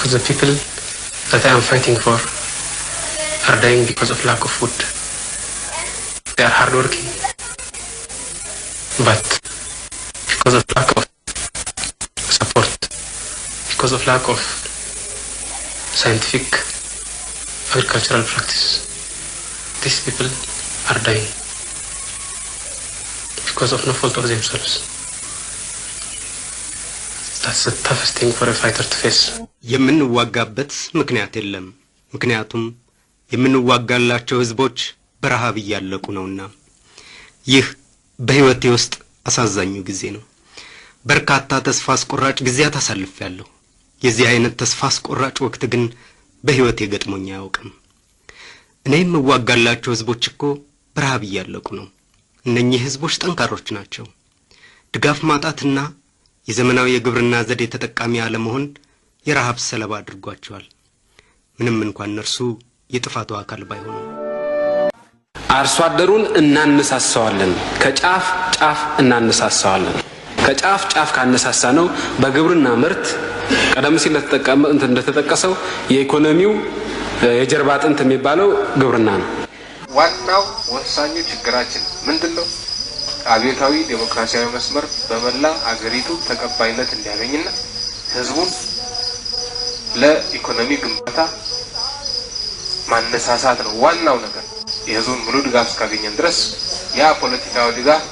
The people that I am fighting for are dying because of lack of food. They are hardworking, but because of lack of support, because of lack of scientific agricultural practice, these people are dying because of no fault of themselves. That's the toughest thing for a fighter to face. የምንዋጋበት ምክንያት የለም። ምክንያቱም የምንዋጋላቸው ህዝቦች በረሃብ እያለቁ ነውና። ይህ በህይወቴ ውስጥ አሳዛኙ ጊዜ ነው። በርካታ ተስፋ አስቆራጭ ጊዜያት አሳልፌያለሁ። የዚህ አይነት ተስፋ አስቆራጭ ወቅት ግን በህይወቴ ገጥሞኝ አያውቅም። እኔ የምዋጋላቸው ህዝቦች እኮ በረሃብ እያለቁ ነው። እነኚህ ህዝቦች ጠንካሮች ናቸው። ድጋፍ ማጣትና የዘመናዊ የግብርና ዘዴ ተጠቃሚ አለመሆን የረሃብ ሰለባ አድርጓቸዋል። ምንም እንኳን እነርሱ የጥፋቱ አካል ባይሆኑም። አርሶ አደሩን እናነሳሳዋለን። ከጫፍ ጫፍ እናነሳሳዋለን። ከጫፍ ጫፍ ካነሳሳ ነው በግብርና ምርት ቀደም ሲል እንደተጠቀሰው የኢኮኖሚው የጀርባ አጥንት የሚባለው ግብርና ነው። ዋናው ወሳኙ ችግራችን ምንድነው? አብዮታዊ ዴሞክራሲያዊ መስመር በመላ አገሪቱ ተቀባይነት እንዲያገኝና ህዝቡን ለኢኮኖሚ ግንባታ ማነሳሳት ነው ዋናው ነገር። የህዝቡን ሙሉ ድጋፍ እስካገኘን ድረስ ያ ፖለቲካዊ ድጋፍ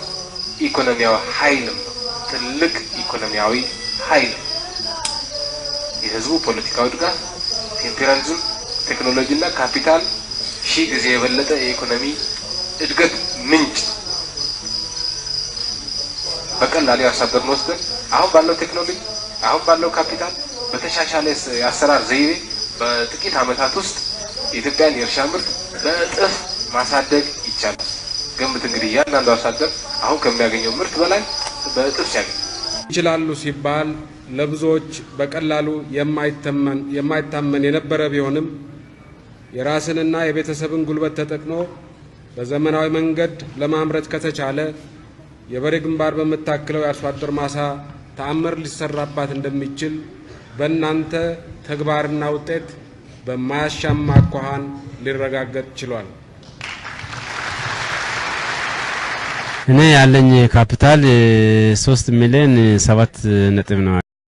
ኢኮኖሚያዊ ኃይልም ነው፣ ትልቅ ኢኮኖሚያዊ ኃይል። የህዝቡ ፖለቲካዊ ድጋፍ ከኢምፔሪያሊዝም ቴክኖሎጂና ካፒታል ሺህ ጊዜ የበለጠ የኢኮኖሚ እድገት ምንጭ። በቀላሉ የአርሶ አደሩን ወስደን አሁን ባለው ቴክኖሎጂ፣ አሁን ባለው ካፒታል፣ በተሻሻለ የአሰራር ዘይቤ በጥቂት ዓመታት ውስጥ የኢትዮጵያን የእርሻ ምርት በእጥፍ ማሳደግ ይቻላል። ገምት እንግዲህ እያንዳንዱ አርሶ አደር አሁን ከሚያገኘው ምርት በላይ በእጥፍ ሲያገኝ። ይችላሉ ሲባል ለብዙዎች በቀላሉ የማይታመን የነበረ ቢሆንም የራስንና የቤተሰብን ጉልበት ተጠቅሞ በዘመናዊ መንገድ ለማምረት ከተቻለ የበሬ ግንባር በምታክለው የአርሶ አደር ማሳ ተአምር ሊሰራባት እንደሚችል በእናንተ ተግባርና ውጤት በማያሻማ አኳኋን ሊረጋገጥ ችሏል። እኔ ያለኝ ካፒታል 3 ሚሊዮን 7 ነጥብ ነው።